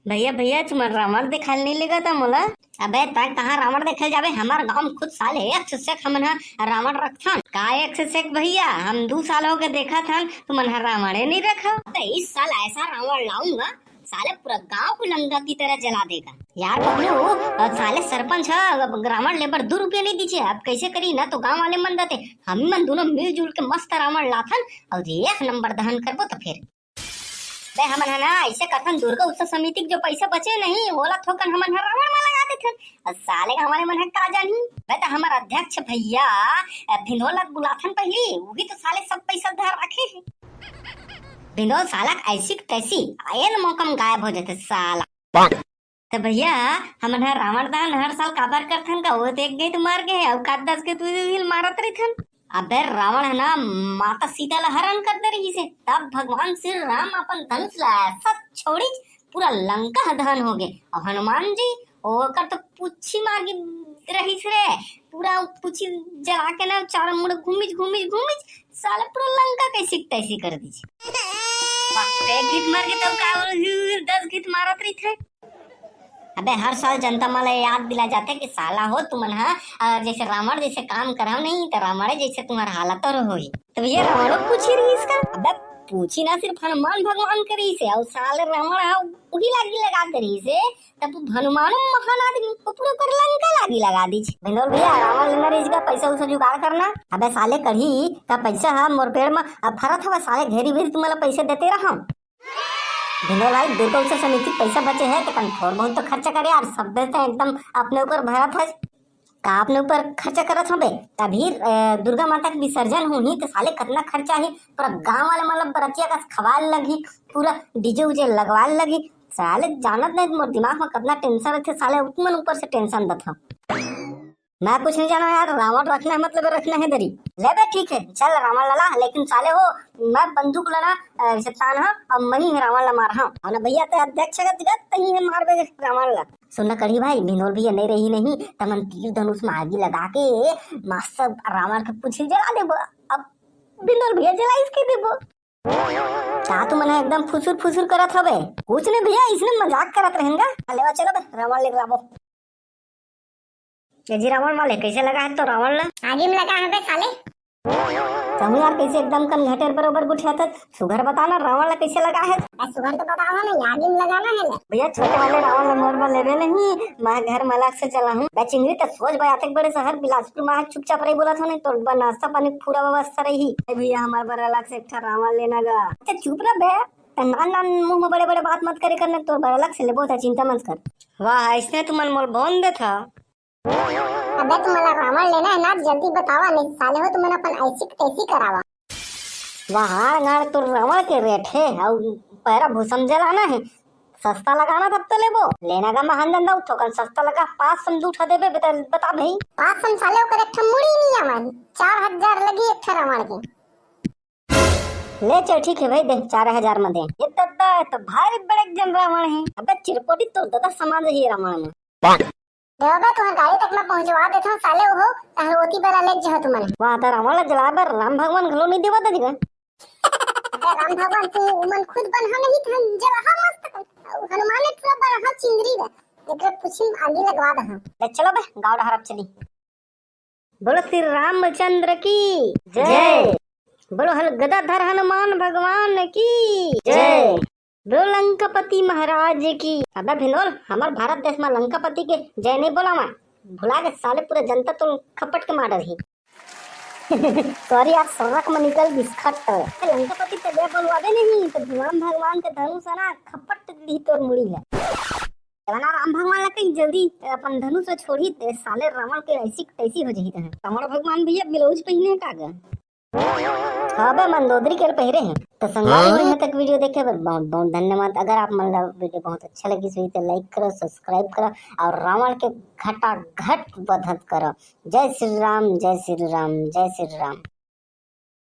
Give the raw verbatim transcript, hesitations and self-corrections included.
भैया, भैया, तुमन रावण देखाल नहीं लेगा था मोला? अबे, तै कहाँ रावण देखे जाबे? हमर गांव में खुद साले एक से एक हमन ह रावण रखथन। का एक से एक भैया, हम दू साल हो गए देखत हन, तुमन ह रावणे नहीं रखा। अबे, इस साल ऐसा रावण लाऊंगा, साले पूरा गांव को लंका की तरह जला देगा। यार बबलू, अ, साले सरपंच ह, अब रावण लेबर दू रुपया नहीं दीजिए, अब कैसे करी ना, तो गांव वाले मन देते, हम मन दोनों मिलजुल के मस्त रावण लाथन और एक नंबर दहन करबो तो फिर। बे, हमन ह ना ऐसे कथन, दुर्गा उत्सव समिति के जो पैसा बचे नहीं, ओला थोकन हमन ह रावण म लगा देथन। अउ साले का हमारे मन ह का जानही? बे, त हमर अध्यक्ष भैया, अ, भिंडोला बुलाथन पहली, वही तो साले सब पैसा धर रखे हैं। भिंडोल साला ऐसी की तैसी, आयल मौका में गायब हो जाते साला। त भैया, हमन ह रावण दहन हर साल काबर करथन का? वो तो एक गई तो मार गए, अउ का दस के तू हिल मारत रहिथन। अबे रावण ह ना माता सीता ला हरण कर दे रहिस हे, तब भगवान श्री राम अपन धनुष ला ऐसा छोड़िस, पूरा लंका ह दहन हो गए। और हनुमान जी ओकर तो पूछी मार के रहिस रे, पूरा पूछी जला के ना चारों मुड़ घूमिस, घूमिस, घूमिस, साले पूरा लंका कैसी तैसी कर दीस। वाह, एक गीत मार के तब का दस गीत मारत रहिथे। अबे हर साल जनता मन ला याद दिला जाथे कि साला हो तुमन ह, अ, जैसे रावण जैसे काम करव नहीं त रावण जैसे तुम्हार हालत और होही। तो भैया रावण पूछी रहिस का? अबे पूछी ना, सिर्फ हनुमान भगवान के रहिस हे, और साले रावण ह वही लागी लगा दे रहिस हे, तब हनुमान महान आदमी ऊपर ऊपर लंका लागी लगा दीस। भिंडोल भैया रावण लेना रहिस का, पैसा उसा जुगाड़ करना। अबे साले कढ़ी का पैसा ह मोर पेड़ में अब फरत हवा, साले घेरी भेरी तुम्हारा पैसे देते रहा। भिंडोल भाई, दुर्गा उत्सव समिति के पैसा बचे हे, तो कन थोड़ बहुत तो खर्चा करे यार, सब दे तो एकदम अपने ऊपर भरत है। का अपने ऊपर खर्चा करत हबे? तभी, अ, दुर्गा माता के विसर्जन होही, तो साले कितना खर्चा ही, पूरा गांव वाले मतलब बरतिया का खवाल लगी, पूरा डीजे उजे लगवाल लगी। साले जानत नहीं, मोर दिमाग में कितना टेंशन रहते, साले उतमन ऊपर से टेंशन देत हव। मैं कुछ नहीं जाना यार, रावण रखना है मतलब रखना है दरी। ले बे ठीक है, चल रावण लाला, लेकिन साले हो मैं बंदूक लाना, अ, रिसेप्शन हा, अब मही है रावण ला मार हा। और ना भैया ते अध्यक्ष का दिक्कत तही है मार बे रावण ला। सुन ना कढ़ी भाई, भिनोल भैया नहीं रही नहीं, तमन तीर धनुष में आगी लगा के मस्त रावण के पूछी जला देबो। अब भिनोल भैया जला इसके देबो। का तुमन ह एकदम फुसुर फुसुर करत हवे? कुछ नहीं भैया, इसने मजाक करत रहेन गा। लेवा चलो बे, रावण लेके लाबो। ए जी रावण वाले, कैसे लगा है तो रावण ला? आगी में लगा है बे साले। कहूँ यार, कैसे एकदम कन घटेर बरोबर गुठियाथस। सुघर बताना, रावण ला कैसे लगा है? ए, सुघर तो बताओ ना, आगी में लगाना है ले। भैया, छोटे वाले रावण ला मोर बर लेबे नहीं, मैं घर मलाक से चला हूँ। बे चिंगरी, तो सोच बे, आतेक बड़े शहर बिलासपुर में चुपचाप रही बोला था नहीं, तो बर नाश्ता पानी पूरा व्यवस्था रही। ए भैया, हमारे बर अलग से एक ठा रावण लेना गा। अच्छा चुप रह बे, नान नान मुंह में बड़े बड़े बात मत करे करना, तोर बर अलग से लेबो, त चिंता मत कर। वाह, ऐसने तुमन मोल बोन देथा। अबे तुम्हारा रावण लेना है ना, जल्दी बतावा, नहीं साले हो तुमन अपन ऐसी तैसी करावा। वाह, हाड़ गाड़ तो रावण के रेट है, अउ पैरा भूसम जलाना है। सस्ता लगाना तब तो लेबो। लेना गा महान धंधा, थोकन सस्ता लगा, पाँच सौ में दू ठा देबे, बता, बता भाई। पाँच सौ में साले ओकर एक ठा मुड़ी नहीं आवन, चार हजार लगी एक ठा रावण के। ले चल, ठीक है भाई, दे, चार हजार में दे। ये दद्दा है तो भारी बड़े जन रावण है। अबे चिरपोटी, तो ददा समान रही रावण में। देवा बे, तुम्हार गाड़ी तक मैं पहुंचवा देता हूँ साले, वो तहर ओती बेरा ले जहो तुमन। वहाँ तो रावण ला जला बर राम भगवान घलो नहीं देवा ददी। अबे राम भगवान, तू उमन खुद बन हम नहीं थन जला हम मस्त। हनुमान ने पूरा बन हम चिंगरी बे। एकरे पूछी में आगी लगवा दे हम। ले चलो बे, गाँव डहर अब चली। बोलो श्री रामचंद्र की जय। जय। बोलो हल गदाधर हनुमान भगवान की जय। बोलो लंकापति महाराज की। अबे भिनोल, हमार भारत देश में लंकापति के जय नहीं बोला मैं। भुला के साले, पूरा जनता तो खपट के मार रही। सॉरी यार, सड़क में निकल बिस्खट। लंकापति ते जय बोलवाबे नहीं तो राम भगवान के धनुष है ना, खपट दी तोर मुड़ी है। जवाना राम भगवान ला कही जल्दी अपन धनुष ला छोड़ी, ते साले रावण के ऐसी तैसी हो जाही। तहे रावण भगवान भैया ब्लाउज पहने का गा? हाँ बे, मंदोदरी के पहिरे हैं। तो संगवारी हो, हाँ? यहाँ तक वीडियो देखे बर बहुत बहुत धन्यवाद। अगर आप मन ला वीडियो बहुत अच्छा लगी तो लाइक करो, सब्सक्राइब करो और रावण के घटा घट वध करो। जय श्री राम, जय श्री राम, जय श्री राम।